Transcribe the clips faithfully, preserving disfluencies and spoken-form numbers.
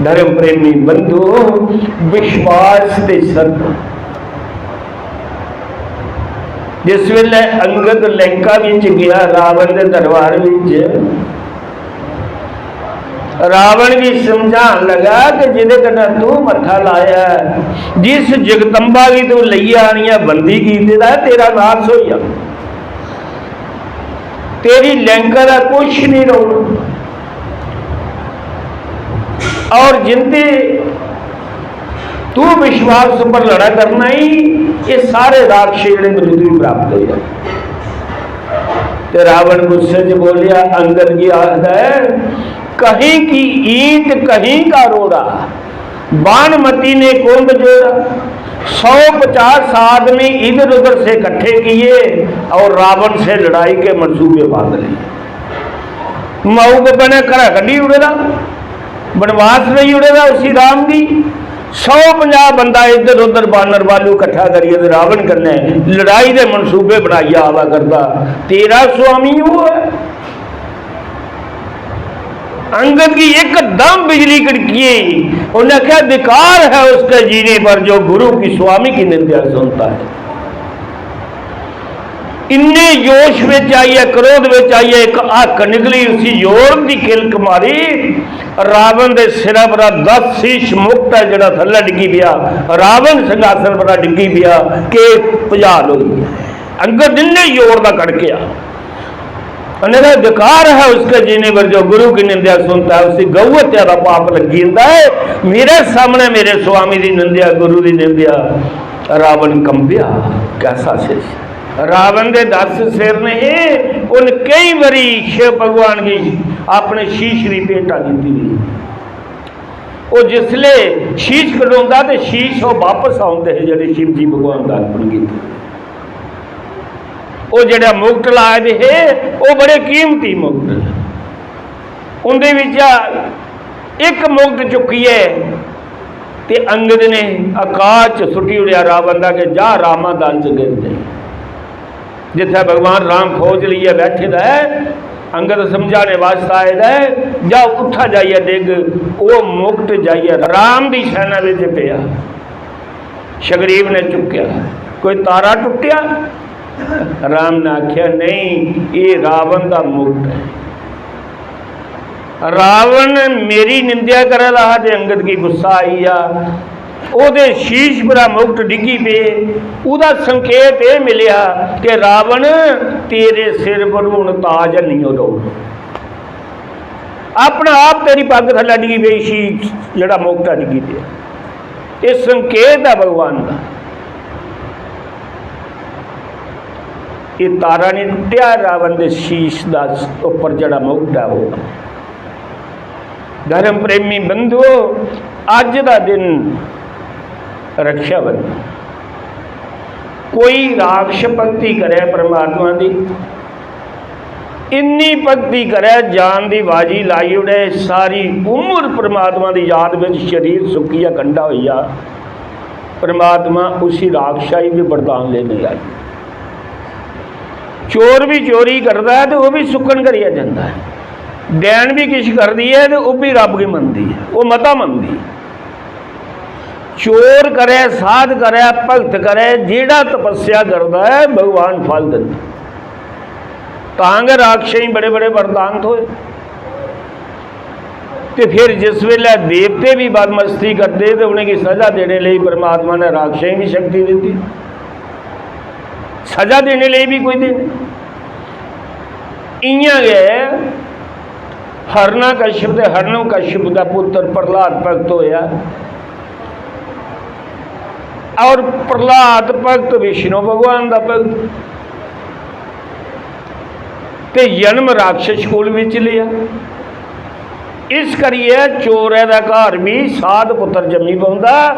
धर्म प्रेमी बंधु, विश्वास ते सत। जिस वेले अंगद लंका विच गया, रावण दे दरबार विच, रावण भी समझान लगा कि जिदे कन्नै तू मत्था लाया है, जिस जगदम्बा गी तू लेइयै आनियै बंदी कीते दा ऐ, तेरा नाश होई जा, तेरी लंका दा कुछ नहीं रौह्ना। और जिंदे तू विश्वास पर लड़ा करना ही, ये सारे राक्षस जेह्ड़े न, तुगी प्राप्त हो जाए। ते रावण गुस्से च बोलिया, अंगद गी आखदा है, "कहीं की ईंट, कहीं का रोड़ा, बाणमती ने कुंभ जोड़ा।" सौ पचास आदमी इधर उधर से इकट्ठे किए और रावण से लड़ाई के मंसूबे बांध लिए। माऊ बब्बै ने घरा कड्ढी ओड़े दा, बनवास लेई ओड़े दा उसी राम गी। सौ पंजाह बंदा इधर उधर बानर बालू कट्ठा करियै ते रावण कन्नै लड़ाई दे मंसूबे बनाइयै आवा करदा। तेरा स्वामी ओह् है। अंगद की एकदम बिजली कड़की। उन्हें आख्या, "धिक्कार है उसके जीने पर जो गुरु की स्वामी की निंदा सुनता है।" इन्ने जोश विच आइयै, क्रोध विच आइयै इक हक निकली, उसी जोर दी किलक मारी। रावण दे सिरा परा दस शीश मुकुट है जेह्ड़ा थल्लै डिग्गी पेआ, रावण सिंहासन परा डिग्गी पेआ, के भुचाल होई गेआ। अंगद इन्ने जोर दा कड़केआ। उन्हें कहा, "धिक्कार है उसके जीने पर जो गुरु की निंदा सुनता है।" उसी गौ हत्या दा पाप लग्गी जंदा है। मेरे सामने मेरे स्वामी दी निंदा, गुरु दी निंदा, रावण कंबेआ। कैसा शिष्य। रावण दे दस सिर ने, उन कई बारी शिव भगवान गी अपने शीश दी भेंटा दित्ती दी। ओह् जिसले शीश कटोंदा ते शीश ओह् बापस औंदे हे जेह्ड़े शिव जी भगवान दा अर्पण कीते। ओह् जेह्ड़ा मुकुट लाए दे हे, ओह् बड़े कीमती मुकुट। उं'दे बिच्चा इक मुकुट चुक्कियै ते अंगद ने अकाश च सुट्टी ओड़ेआ रावण दा कि जा रामा दल च गिर जाई। जित्थै भगवान राम फौज लेइयै बैठे दा ऐ, अंगद समझाने वास्तै आए दा ऐ, जा उत्थै जाइयै डिग, ओह् मुकुट जाइयै राम दी सैना बिच पेआ। सुग्रीव ने चुक्केआ, कोई तारा टुट्टेआ? राम ने आखेआ, "नहीं, एह् रावण दा मुकुट ऐ।" रावण मेरी निंदेआ करा दा हा ते अंगद गी गुस्सा आई गेआ। ओह्दे शीश परा मुकुट डिग्गी पे। ओह्दा संकेत एह् मिलेआ कि रावण, तेरे सिर पर हून ताज हैनी रौह्ना। अपना आप तेरी पग्ग थल्लै डिग्गी पेई शीश, जेह्ड़ा मुकुट ऐ डिग्गी पेआ। एह् संकेत ऐ भगवान दा। एह् तारा निं टुट्टेआ, रावण दे शीश दा उप्पर जेह्ड़ा मुकुट ऐ ओह्। धर्म प्रेमी बंधुओ, अज्ज दा दिन रक्षाबंधन। कोई राक्ष भक्ति करे परमात्मा दी, इन्नी भक्ति करे, जान दी बाजी लाई ओड़े, सारी उम्र परमात्मा दी याद बिच शरीर सुक्किया कंडा होई जा, परमात्मा उसी राक्षस गी बी वरदान लेने आई। चोर भी चोरी करदा ऐ ते ओह् भी सुक्कन करियै जंदा ऐ। डैन भी किश करदी ऐ ते ओह् भी रब गी मनदी ऐ, ओह् मता मनदी ऐ। चोर करे, साध करे, भगत करे, जेह्ड़ा तपस्या करदा ऐ, भगवान फल दिंदा। तां गै राक्षसें गी बड़े बड़े वरदान थ्होए। ते फिर जिस बेल्लै देवते भी बदमस्ती करदे ते उ'नेंगी सजा देने लेई परमात्मा ने राक्षसें गी भी शक्ति दित्ती। सजा देने लेई भी कोई दिन। इ'यां गै हरणा कश्यप ते हरणो कश्यप दा पुत्र प्रहलाद भगत होया। और प्रहलाद भगत विष्णु भगवान दा भगत, ते जन्म राक्षस कुल विच लिया। इस करियै चोरै दा घर बी साध पुत्तर जम्मी पौंदा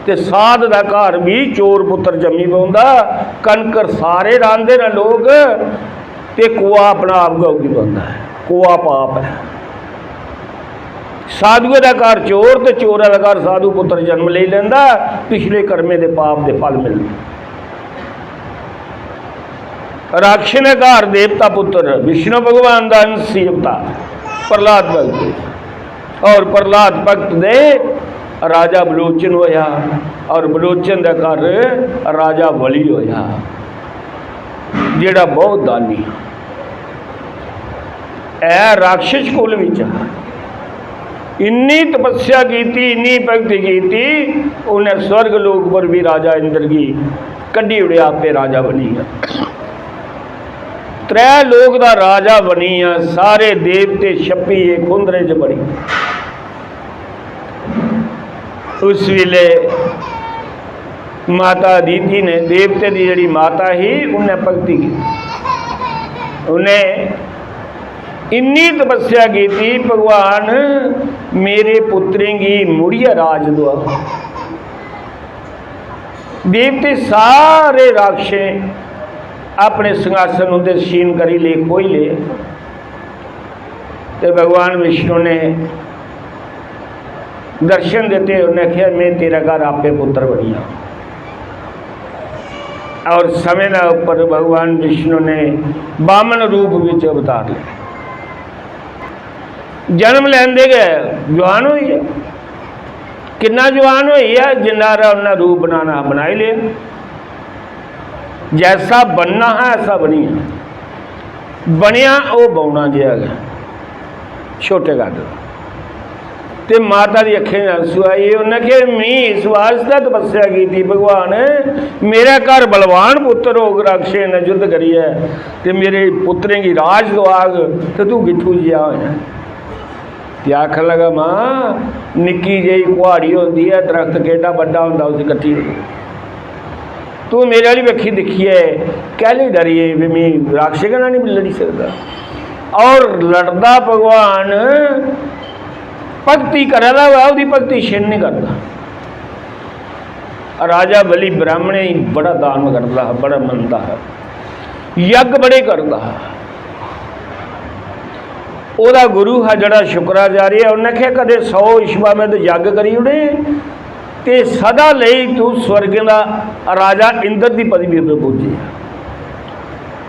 ते साध दा घर बी चोर पुत्तर जम्मी पौंदा। कनक सारे रांह्दे न लोक, ते कोआ अपना आप गै उग्गी पौंदा ऐ। कोआ पाप ऐ। साधुए दा घर चोर ते चोरै दा घर साधु पुत्तर जन्म लेई लैंदा, पिछले कर्में दे पाप दे फल मिलदे। राक्षस ने घर देवता पुत्र विष्णु भगवान दा अंश सी अवतार प्रहलाद भगत। और प्रहलाद भक्त दे राजा बलोचन होया, और बलोचन दे घर राजा बलि होया, जेड़ा बहुत दानी ऐ, राक्षस कुल विच। इन्नी तपस्या कीती, इन्नी भक्ति कीती, उन्हें स्वर्ग लोक पर भी राजा इंद्र गी कड्ढी उड़ेआ, आपे राजा बनी गया। त्रै लोक दा राजा बनी गया, सारे देवते छप्पी गे खुंदरे च बड़ी। उस वेले माता अदिति ने, देवते दी जेह्ड़ी माता ही, उन्हें भक्ति की। उन्हें इन्नी तपस्या की थी, "भगवान, मेरे पुत्रें गी मुड़ियै राज दुआ।" देवते सारे राक्षसें अपने सिंहासन उंदे छीन करी ले, खोई ले। ते भगवान विष्णु ने दर्शन दिते, उन्हें आखेआ, "मैं तेरा घर आपे पुत्र बनिया।" और समय दे उप्पर भगवान विष्णु ने बामन रूप विच अवतार लिया। जन्म लैंदे गै जुआन होई गेआ। किन्ना जुआन होई गेआ, जिन्ना हारा उन्ना रूप बनाना हा, बनाई लिया। जैसा बनना हा, ऐसा बनी गेआ। बनेआ ओह् बौना जेहा गै, छोटे कद दा। ते माता दी अक्खें च आंसू आई। उन्नै आखेआ, "मी इस वास्तै तपस्या कीती, भगवान, मेरे घर बलवान पुत्तर होग, राक्षसें ने युद्ध करियै ते मेरे पुत्तरें गी राज दोआग, ते तू कित्थू जेहा होया?" ते आखन लगा, "मां, निक्की जेही कुहाड़ी होंदी ऐ, दरख्त केड्डा बड्डा होंदा, उसी कट्टी ओड़ो। तू मेरे आह्ली बक्खी दिक्खियै कैह्ली डरी गेई, भी मी राक्षस कन्नै निं लड़ी सकदा?" और लड़दा भगवान भक्ति करा दा होऐ, ओह्दी भक्ति छिन्न निं करदा। राजा बलि ब्राह्मणें गी बड़ा दान करदा हा, बड़ा मनदा हा, यज्ञ बड़े करदा हा। ओह्दा गुरु हा जेह्ड़ा शुक्राचार्य, उन्नै आखेआ, "कदें सौ विश्वामित्र यज्ञ करी ओड़े ते सदा लेई तू स्वर्गें दा राजा इंद्र दी पदवी पर पुज्जी जा।"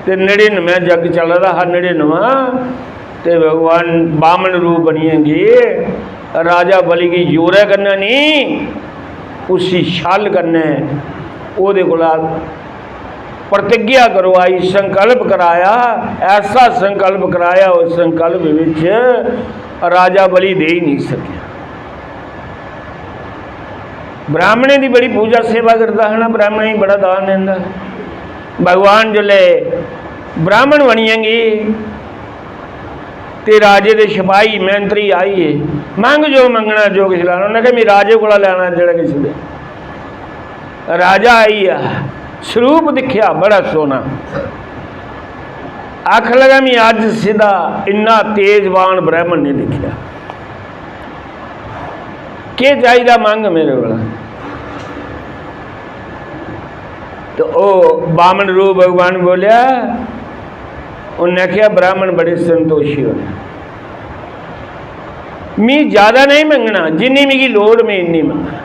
ते नड़िन्नमें यज्ञ चला दा हा, नड़िन्नमां, ते भगवान बामन रूप बनियै गे। राजा बलि गी जोरै कन्नै नेईं, उसी छल कन्नै ओह्दे कोला प्रतिज्ञा करवाई, संकल्प कराया, ऐसा संकल्प कराया, उस संकल्प विच राजा बलि देई नहीं सकेआ। ब्राह्मणें दी बड़ी पूजा सेवा करदा हा ना, ब्राह्मणें गी बड़ा दान दिंदा। भगवान जिसलै ब्राह्मण बनियै गे ते राजे दे सिपाही, मंत्री आई गे, "मंग जो मंगना, जो किश लैना।" उन्नै आखेआ, "मी राजे कोला लैना जेह्ड़ा किश दे।" राजा आई गेआ, स्वरूप दिक्खेआ बड़ा सोह्ना, आखन लगा, "मी अज्ज सिद्धा इन्ना तेजवान ब्राह्मण नहीं दिक्खेआ, केह् चाहिदा मंग मेरे कोला?" ते ओह् बामन रूप भगवान बोलेआ, उन्नै आखेआ, "ब्राह्मण बड़े संतोषी होने, मी ज्यादा नहीं मंगना, जिन्नी मिगी लोड़, मैं इन्नी मंगना।"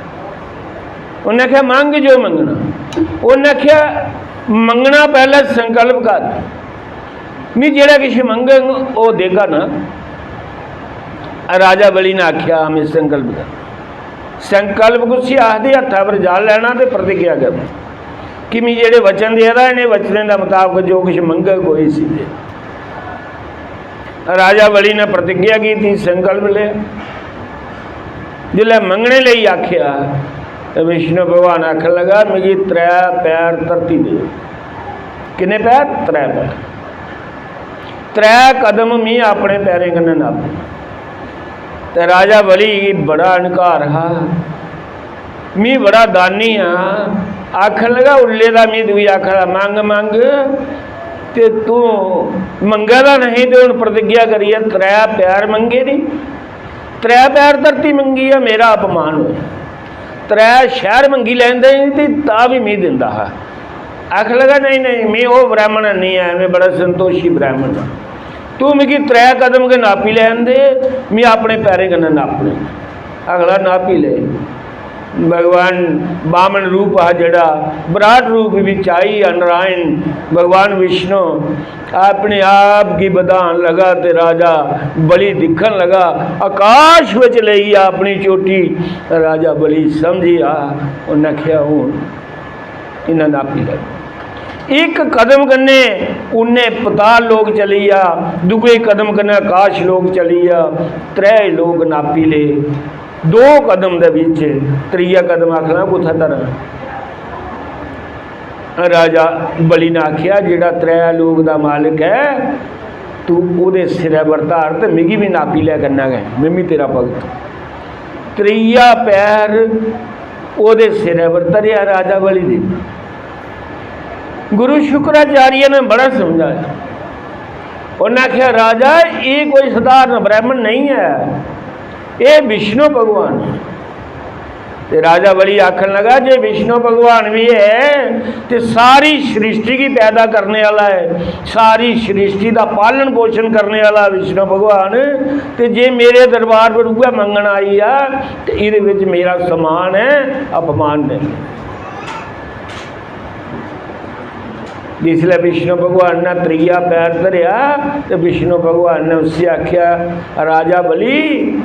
उन्नै आखेआ, "मंग जो मंगना।" उन्नै आखेआ, "मंगना पैह्लें संकल्प कर, मी जेह्ड़ा किश मंगङ, ओह् देगा ना।" राजा बलि ने आखेआ, "मैं संकल्प कर।" संकल्प कुसी आखदे? हत्था पर जल लैना ते प्रतिज्ञा करनी कि मी जेह्ड़े वचन देआ दा, इ'नें वचनें दे मताबक जो किश मंगग, ओह् इसी दे। राजा बलि ने प्रतिज्ञा कीती, संकल्प लेआ। जिसलै मंगने लेई आखेआ, ते विष्णु भगवान आखन लगा, "मिगी त्रै पैर धरती दे।" किन्ने पैर? त्रै पैर। त्रै कदम मी अपने पैरें कन्नै नापे। ते राजा बलि गी बड़ा अहंकार हा, "मी बड़ा दानी आं।" आखन लगा, उल्ले दा मी दूई आखा दा, "मंग, मंग, ते तू मंगा दा नहीं, ते हुन प्रतिज्ञा करियै त्रै पैर मंगे नी, त्रै पैर धरती मंगी ऐ, मेरा अपमान होया। त्रै शैह्र मंगी लैंदे नी, ते तां बी मी दिंदा हा।" आखन लगा, "नहीं, नहीं, मैं ओह् ब्राह्मण नहीं ऐ, मैं बड़ा संतोषी ब्राह्मण आं। तू मिगी त्रै कदम गै नापी लैन दे, मैं अपने पैरें कन्नै नापने।" अगला नापी ले। भगवान बामन रूप हा जेह्ड़ा, विराट रूप बिच आई नारायण भगवान विष्णु अपने आप गी बधान लगा ते राजा बलि दिक्खन लगा। आकाश विच लेई गेआ अपनी चोटी, राजा बलि समझी आ, उन्नै आखेआ, "हून इन्ना नापी लै।" इक कदम कन्नै उन्नै पताल लोक चली गेआ, दूए कदम कन्नै आकाश लोक चली गेआ, त्रै लोक नापी ले। दो कदम दे बिच त्रीया कदम आखना कुत्थै धरां? राजा बलि ने आखेआ, "जेह्ड़ा त्रै लोक दा मालक ऐ, तू ओह्दे सिरै पर धार ते मिगी बी नापी लै कन्नै गै, में बी तेरा भगत।" त्रीया पैर ओह्दे सिरै पर धरेआ राजा बलि दे। गुरु शुक्राचार्य ने बड़ा समझाया। उन्नै आखेआ, "राजा, एह् कोई सधारण ब्राह्मण नेईं ऐ, एह् विष्णु भगवान ऐ।" ते राजा बलि आखन लगा, "जे विष्णु भगवान बी है ते सारी सृष्टि गी पैदा करने आह्ला ऐ, सारी सृष्टि दा पालन पोषण करने आह्ला विष्णु भगवान, ते जे मेरे दरबार पर उ'ऐ मंगन आई आ ते एह्दे बिच मेरा सम्मान ऐ, अपमान नेईं।" जिसलै विष्णु भगवान ने त्रीया पैर धरेआ ते विष्णु भगवान ने उसी आखेआ, "राजा बलि,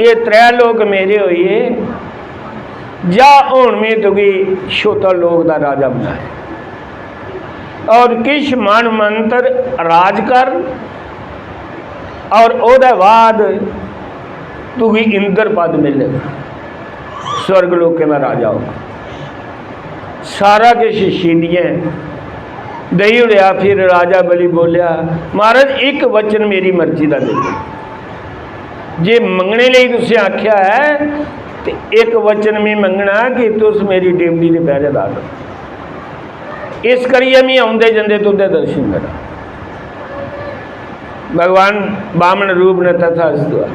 एह् त्रै लोक मेरे होई गे, जा, हून में तुगी छोता लोक दा राजा बनाया, और किश मन मंत्र राज कर, और ओह्दे बाद तुगी इंद्र पद मिलेगा, स्वर्ग लोकें दा राजा होगा।" सारा किश छीनियै देई ओड़ेआ। फिर राजा बलि बोलेआ, "महाराज, इक वचन मेरी मर्जी दा देओ। जे मंगने लेई तुसें आखेआ ऐ, ते इक वचन में मंगना कि तुस मेरी ड्योढ़ी दे पैह्रेदार र'वो। इस करियै में औंदे जंदे तुं'दे दर्शन करां।" भगवान बामन रूप ने तथास्तु आखेआ।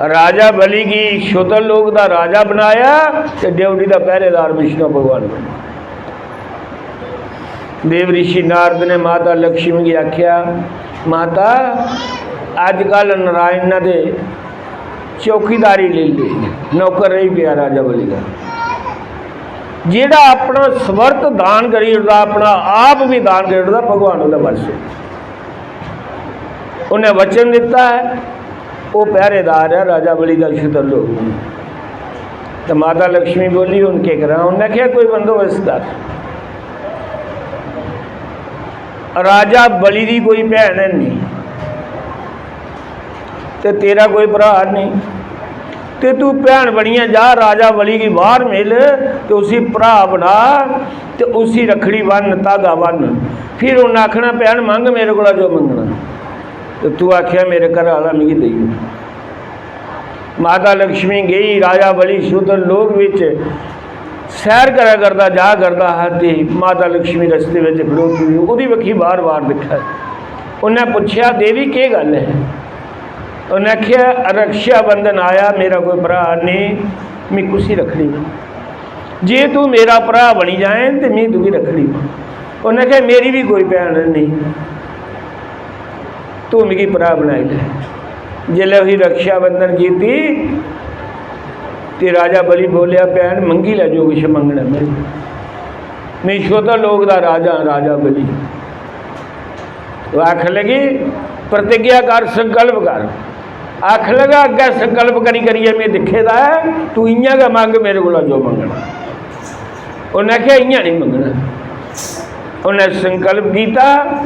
राजा बलि गी शुद्ध लोक दा राजा बनाया ते ड्योढ़ी दा पैह्रेदार विष्णु भगवान बनेआ। देव ऋषि नारद ने माता लक्ष्मी गी आखेआ, "माता, अजकल नारायण ने ते चौकीदारी लेई लेई, नौकर रेही पेआ राजा बलि दा। जेह्ड़ा अपना समर्थ दान करी ओड़दा, अपना आप बी दान करी ओड़दा, भगवान ओह्दे बश होंदा।" उन्नै वचन दित्ता ऐ, ओह् पैह्रेदार ऐ राजा बलि दा शुद्ध लोक। ते माता लक्ष्मी बोली, "हून केह् करां?" उन्नै आखेआ, "कोई बंदोबस्त कर।" राजा बलि दी कोई भैन है नहीं ते तेरा कोई भ्राऽ नहीं, ते तू भैन बनियै जा, राजा बलि गी बाहर मिल ते उसी भ्राऽ बना ते उसी रक्खड़ी बन्न, धागा बन्न। फिर उन्नै आखना, "भैन, मंग मेरे कोला जो मंगना।" ते तू आखेआ, "मेरे घरै आह्ला मिगी देई ओड़।" माता लक्ष्मी गेई, राजा बलि शुद्ध लोक बिच सैर करा करदा, जा करदा हा ते माता लक्ष्मी रस्ते बिच खड़ोती दी, ओह्दी बक्खी बार-बार दिक्खा दी। उन्नै पुच्छेआ, "देवी, केह् गल्ल ऐ?" उन्नै आखेआ, "रक्षाबंधन आया, मेरा कोई भ्राऽ नेईं, मी कुसी रक्खड़ी ब'न्नां? जे तू मेरा भ्राऽ बनी जाएं ते मी तुगी रक्खड़ी ब'न्नां।" उन्नै आखेआ, "मेरी बी कोई भैन नेईं।" तू मिगी भ्राऽ बनाई लै। जिसलै उसी रक्षाबंधन कीती ते राजा बलि बोलेआ, "भैन, मंगी लै जो किश मंगना मेरे, में शुद्ध लोक दा राजा आं, राजा बलि।" ओह् आखन लगी, "प्रतिज्ञा कर, संकल्प कर।" आखन लगा, "अग्गें संकल्प करी करियै में दिक्खे दा ऐ, तू इ'यां गै मंग मेरे कोला जो मंगना।" उन्नै आखेआ, "इ'यां नेईं मंगना।" उन्नै संकल्प कीता,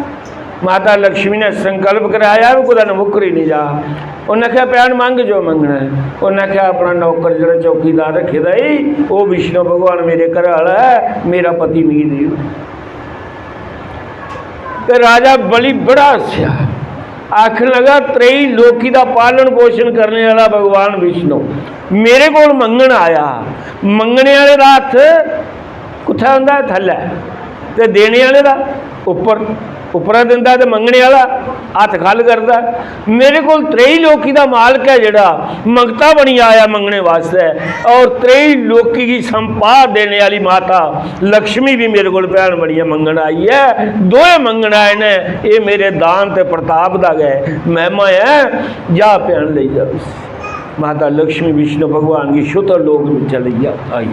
माता लक्ष्मी ने संकल्प कराया, "कुतै नमुक्करी निं जा।" उन्नै आखेआ, "भैन, मंग जो मंगना ऐ।" उन्नै आखेआ, "अपना नौकर जेह्ड़ा चौकीदार रक्खे दा ई, ओह् विष्णु भगवान मेरे घरै आह्ला ऐ, मेरा पति मिगी देई ओड़।" ते राजा बलि बड़ा हस्सेआ, आखन लगा, "त्रयी लोकी दा पालन पोषण करने आह्ला भगवान विष्णु मेरे कोल मंगन आया, मंगने आह्ले दा हत्थ कुत्थै होंदा ऐ? थल्लै। ते देने आह्ले दा उप्पर, उप्परा दिंदा ते मंगने आह्ला हत्थ ख'ल्ल करदा। मेरे कोल त्रयी लोकी दा मालक ऐ जेह्ड़ा मंगता बनी आया मंगने वास्तै, और त्रयी लोकी गी संपा देने आह्ली माता लक्ष्मी बी मेरे कोल भैन बनियै मंगन आई ऐ। दोए मंगन आए न, एह् मेरे दान ते प्रताप दा गै महिमा ऐ। जा भैन, लेई जा इसी।" माता लक्ष्मी विष्णु भगवान गी शुतल लोक बिच लेइयै आई।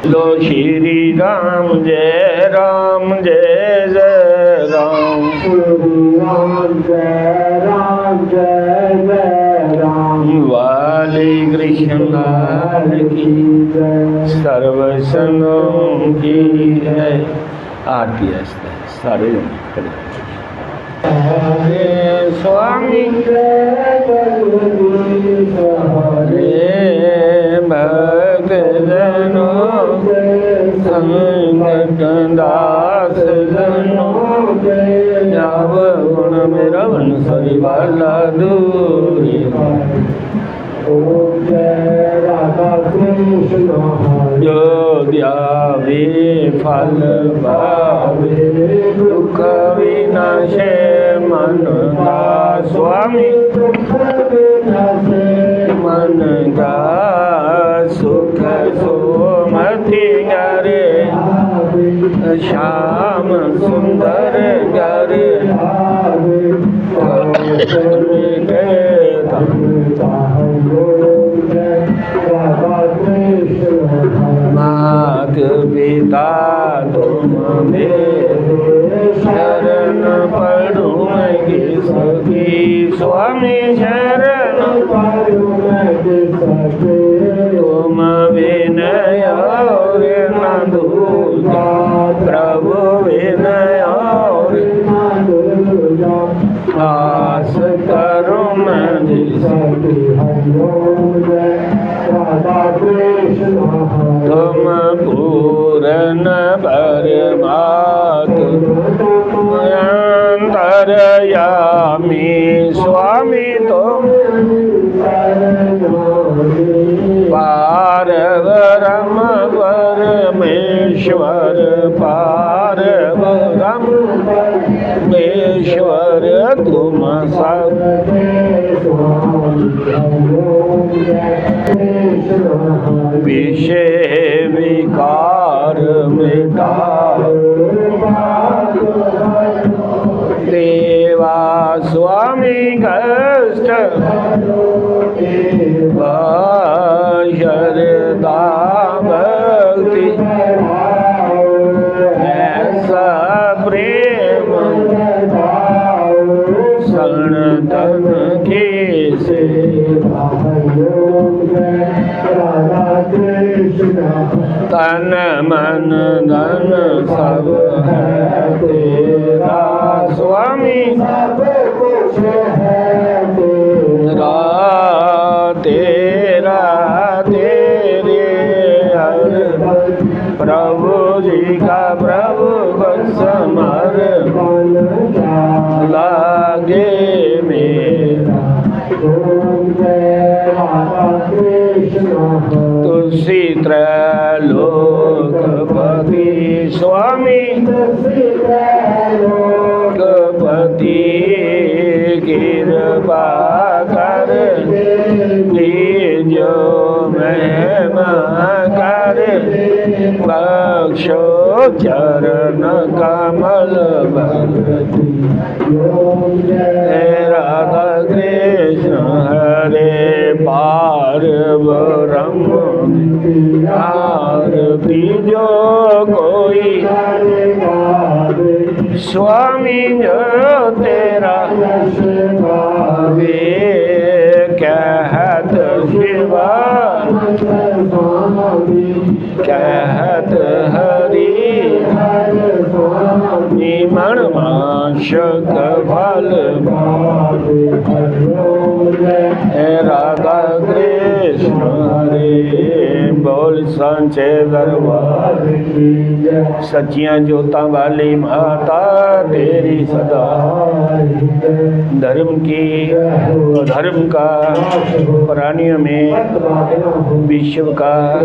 लो श्री राम जय राम जय जय राम। श्री राम जय राम जय जय राम। वाली कृष्ण लाल की जय। सर्व संतों की जय। आरती आस्तै सारे जने खड़े। हरे स्वामी जय जगदीश हरे। भक्त जनों के संकट दास जनों के। आव गुण मेरा बंसरी वाला दूर। ओम जय राधा कृष्ण हरे। जो ध्यावे फल पावे, दुख विनाशे मन का स्वामी। दुख विनाशे मन का सुख सोमति करे, आवे। श्याम सुंदर करे, आवे। मात पिता तुम मेरे, शरण पड़ूं मैं किसकी। स्वामी शरण पड़ूं मैं किसकी। तुम बिन और न दूजा, प्रभु बिन और न दूजा। आस करूं मैं जिसकी। हरिओम जय राधा कृष्ण हरे। तुम पूर्ण परमात्मा अंतर्यामी स्वामी तुम। पार ब्रह्म परमेश्वर, पार ब्रह्म परमेश्वर तुम सब। विषय विकार मिटाओ। देवा स्वामी कष्ट श्रद्धा भक्ति ऐसा प्रेम सनातन की सेवा। राधा कृष्ण। तन मन धन सब है तेरा स्वामी। सब कुछ है तेरा, तेरा तेरे अर्पण। प्रभु जी का प्रभु बस समर्पण। लागे मेरा। ओम जय राधा कृष्ण। तुलसी त्रैलोकपति स्वामी। तुलसी त्रैलोकपति कृपा कर दीजो महिमा कर। बख्शो चरण कमल भक्ति। हे राधा कृष्ण हरे पार ब्रह्म विद्या आरती जो कोई स्वामी जो तेरा वे कहत शिवा कहत हरि निमण माशक फल। हे राधा कृष्ण हरे बोल सांचे दरबार की जय। सच्चियां जोतां वाली माता तेरी सदा धर्म की, धर्म का, प्राणियों में विश्व का,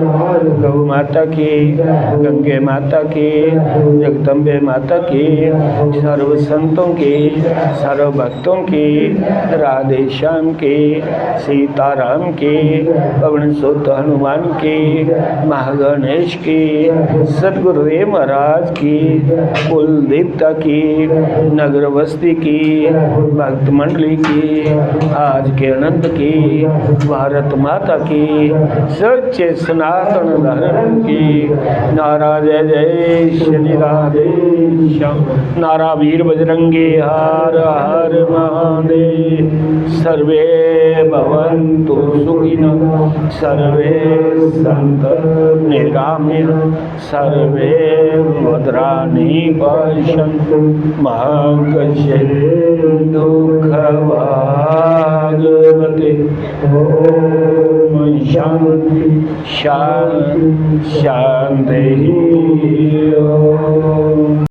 गौ माता की, गंगे माता की, जगदम्बे माता की, सर्व संतों की, सर्व भक्तों की, राधे श्याम की, सीताराम की, पवन सुत हनुमान की, महागणेश की, सतगुरुदेव महाराज की, कुल देवता की, नगर बस्ती की, भक्त मंडली की, आज के अनंत की, भारत माता की, सच्चे सनातन धर्म की। नारा जय जय श्री राधे श्याम, नारा वीर बजरंगी हर हर महादेव। सर्वे भवन्तु सुखिनः, सर्वे सन्तु निरामयाः, सर्वे भद्राणि पश्यन्तु मा कश्चित् दुःख भाग् भवतु। ओम शांति शांति शांति। ओम।